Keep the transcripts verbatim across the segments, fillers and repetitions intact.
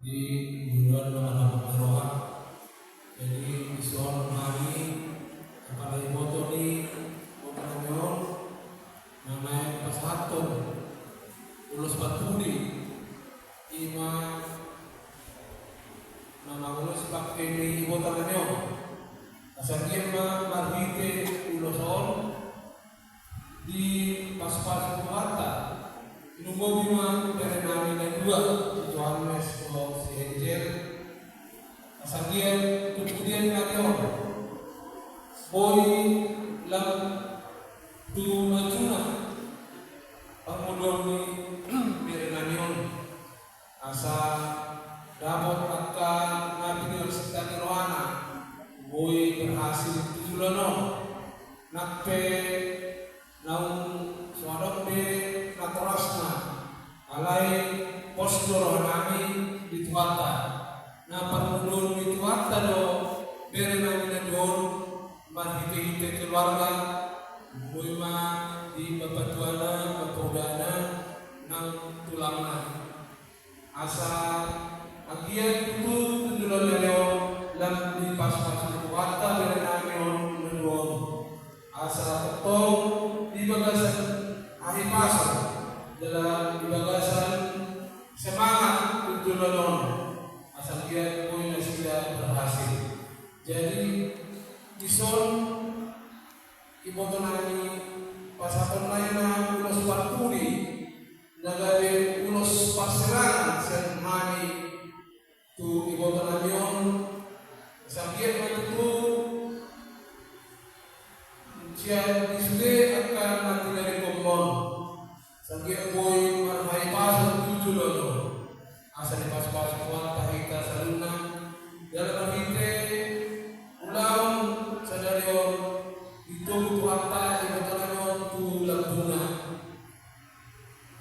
Di bulan na marhabot ni roha. Jadi dison hami, apala iboto ni, iboto nami on, na naeng pasahathon ulos parpudi, ima na mangulus pake ni iboto nami on. Asa gian ma marhite ulos on, dipasupasu Tuhanta, lumobi ma bere nami na dua, si Johannes dohot si Henjel. Asa gian tu pudian nami on, boi lam tu lajuna parngoluon ni bere nami on. Asa dapot angka na pinarsinta ni rohana, boi berhasil tu joloan on. Nang pe naung so adong be natorasna, alai pos do roha nami di Tuhanta. Na parngoluon ni Tuhanta do bere nami na dua on, marhitehite keluarga, boi ma di bapatuana, bapaudana, nang tulangna. Asa anggiat tutu tu joloan on lam dipasupasu Tuhanta bere nami on na dua on. Asa tongtong di bagasan hahipason jala di bagasan semangat tu joloan on. Asa anggiat boi nasida berhasil. Jadi dison iboto nami pasahatonna i ma ulos parpudi, na gabe ulos parsirangan sian hami tu iboto nami on. Asa anggiat ma tutu sian di sude angka na tinadinghon on, asa anggiat boi marhahipason tu joloan on. Asa dipasupasu Tuhanta hita saluhutna, jala marhite ulaon sadari on, ditogu Tuhanta iboto nami on tu lambungna.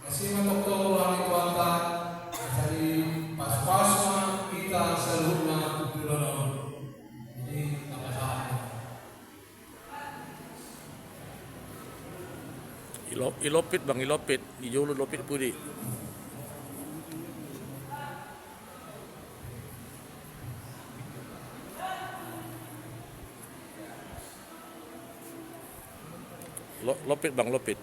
Asi ma tongtong roha ni Tuhanta, asa dipasupasu ma hita saluhutna tu joloan on. Jadi, na pasahat ma. Ilo-, ilompit, Bang, ilompit. Di jolo lompit pudi. Lo-, lompit, Bang, lompit.